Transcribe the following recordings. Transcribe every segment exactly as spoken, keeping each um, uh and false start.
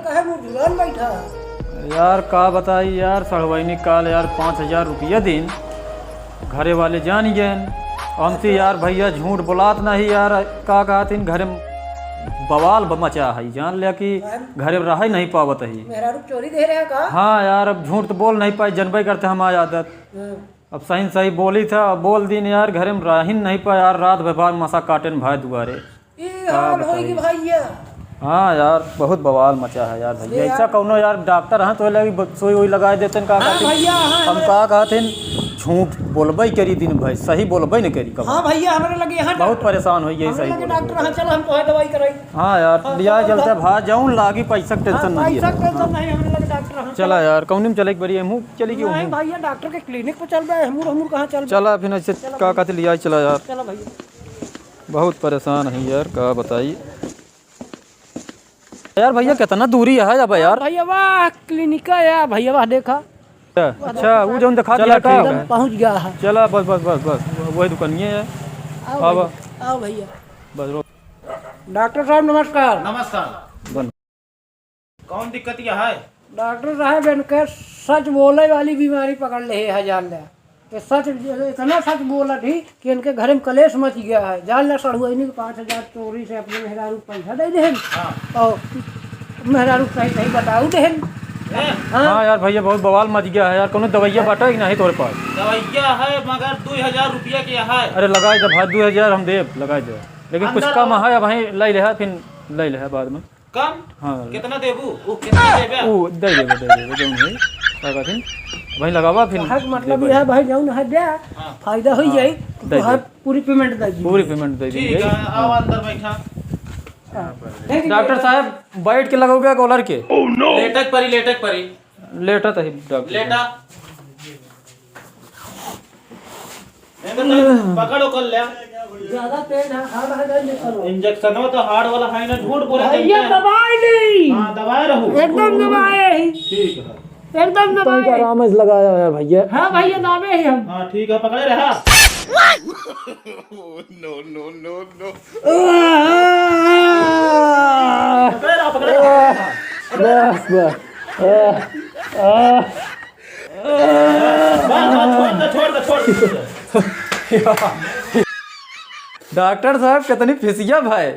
काहे मुँह झुरान बैठा है? यार, का बताई यार, सड़वैनी काल यार, पाँच हजार रुपया दिन, घरे वाले जानी गएन। हमसे यार भइया झूठ बोलात नहीं यार, का कहत हिन, घरे में बवाल ब-, मचा है, जान लिया कि काहे? घरे में रह ही नहीं पावत ही। मेहरारू चोरी दे रहे हैं का? हाँ यार, अब झूठ तो बोल नहीं पाई, जनबे करते हमारी आदत। हाँ। अब सही न सही बोली था, बोल दीन यार, घरे में रहिन नहीं पा यार, रात भर बार मसा काटेन भाई दुआरे। ई का हाल होई बताई? कि भैया। हाँ यार, बहुत बवाल मचा है यार भैया। अरे यार। ऐसा कौनो यार डॉक्टर हैं तो लगी ब-, सुई उई लगाए देते हैं, का हाँ कहते हैं? भैया, हाँ, हम हमारे का कहते हैं, झूठ बोलबे करी दिन भर, सही बोलबे न करी कब। हाँ भैया, हमारे लगे यहाँ बहुत डॉक्टर, परेशान हो गए हमारे सही लगे बोलबे। डॉक्टर हैं, चलो हम तो है दवाई कराई। हाँ यार, हाँ, लिया चलो चलते डॉक्टर। भा जाऊँ लागी पैसा के हाँ, टेंशन नहीं पैसा है। टेंशन नहीं, हमारे लगे डॉक्टर हैं, चलो। चला यार, कौन में चले एक बारी हमहू चली गई नहीं हूँ। भैया, डॉक्टर के क्लिनिक पे चल रहे हैं, हमूर, हमूर कहाँ चल रहे हैं? चला फिर ऐसे चलो का भैया। कहते लिया चला यार। चलो भैया। बहुत परेशान है यार, का बताई। यार भैया, कितना दूरी है अब यार? भैया, वाह, क्लिनिक है यार, भैया, वाह, देखा। अच्छा, वो जौन दिखा चला, दिया का? ठीक एकदम है। पहुँच गया है। चला, बस, बस, बस, बस, वही दुकानिए है। आओ अब भैया, आओ भैया। बस रो। डॉक्टर साहब, नमस्कार। नमस्कार। बन। कौन दिक्कत यह है? डॉक्टर साहब, इनके सच बोले वाली बीमारी पकड़ ले है, जान ले। ये सच, इतना सच बोला थी कि इनके घर में कलेश मच गया है। जान ले, सड़ुआइनी के पाँच हजार चोरी से अपने मेहरारू के पैसा दे देहन। हाँ। और मेहरारू सही सही बताऊ देहन। ए? हाँ। हाँ यार भैया, बहुत बवाल मच गया है यार। कोनो दवाइया बाटा कि नहीं तोरे पास? दवाइया है, मगर दो हजार रुपया के है। अरे लगाई दे भाई, दो हजार हम देब, लगाई दे। लेकिन कुछ अंदर कम आओ। है, अब वहीं ले ले है, फिर ले ले है बाद में। कम? हाँ। कितना देबू? वो कितना देबे? वो दे देबे, दे देबे, जौन है। का कहथिन? वहीं लगावा, फिर कहे के मतलब देबे। यह है भाई, जौन है दे, हाँ। फायदा हो हाँ। जाई, दे तो हर दे। पूरी payment दे दी। पूरी payment दे दी ठीक है। है, आओ अंदर बैठा। हाँ। डॉक्टर साहब, बैठ के लगोगे कॉलर के? लेटक परी, लेटक परी। लेटा तो है डॉक्टर। लेटा। एकदम पकड़ ओकर ले। ज्यादा तेज है, hard है, नहीं, नहीं, चलो। Injection हो तो hard वाला है ना, झूठ बोले भैया, चलते हैं। दबाए नहीं। हाँ, दबाए रहो। एकदम दबाए ही। ठीक है। एकदम दबाए। आराम से लगाया यार भैया। हाँ भैया, दाबे ही हम। हाँ, ठीक है, पकड़े रहा। No, no, no, no। पकड़े रहा, पकड़े रहा। बस, बस। बस, बस, छोड़ दे, छोड़ दे, छोड़ दे। डॉक्टर साहब, कितनी फीसिया भाई?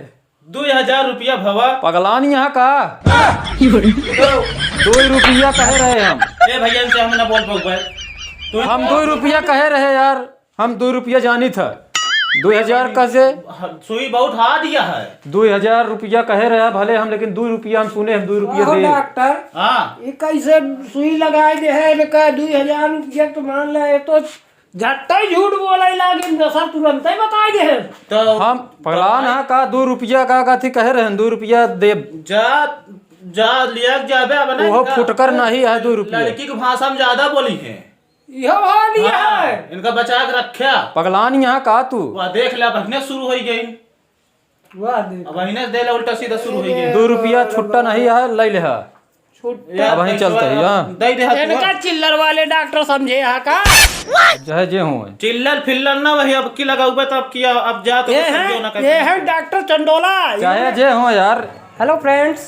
दो हजार रुपया भवा। पगलान यहाँ का? हाँ। दो रुपया कहे रहे हम। ए भैया, इनसे हम ना बोल पाऊँ भाई। तू हम दो रुपया कहे रहे यार। हम दो रुपया जानी था, दो हजार कैसे? सुई बहुत hard यह है। दो हजार रुपया कहे रहे भले हम, लेकिन दो रुपया हम सुने, हम दो रुपया कहो दे। डॉक्टर, हाँ। ये कैसे सुई लगाए दे है, इनका दो हजार रुपया तो मान ले, ये तो झट्टे झूठ बोले लागे, नशा तुरंते बताए दे है। तो हम पगलान है का, दो रुपया का, का थी कहे रहे, दो रुपया दे। जा, जा, लिया जाबे, अब ना ओहो इनका फुटकर नहीं है, दो रुपया। लड़की की भाषा में ज्यादा बोली है। इहो भाव लिया हाँ, है। इनका बचा के रख्या। पगलान यहाँ का तू? वाह, देख ले, अब अहिने शुरू होई गई। वाह, देख। अब अहिने दे ले, उल्टा सीधा शुरू होई गई। दो रुपया छुट्टा नहीं है, ले ले है। छुट्टा। अब वहीं चलते ही, हाँ। दे दे हाथ इनका पर। चिल्लर वाले डॉक्टर समझे यहाँ का? चाहे जे हो। चिल्लर फिल्लर ना वही, अब की लगाऊबे तो अब किया, अब जा तो ये सब है, जो ना कर ये सकते। है डॉक्टर चंडोला। चाहे जे हो यार। Hello friends,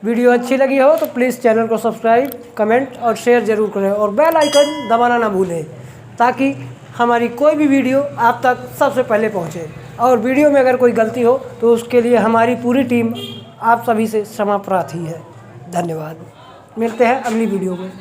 video अच्छी लगी हो तो please channel को subscribe, comment और share जरूर करें और bell icon दबाना ना भूलें, ताकि हमारी कोई भी video आप तक सबसे पहले पहुँचे। और video में अगर कोई गलती हो तो उसके लिए हमारी पूरी team आप सभी से क्षमा प्रार्थी है। धन्यवाद, मिलते हैं अगली video में।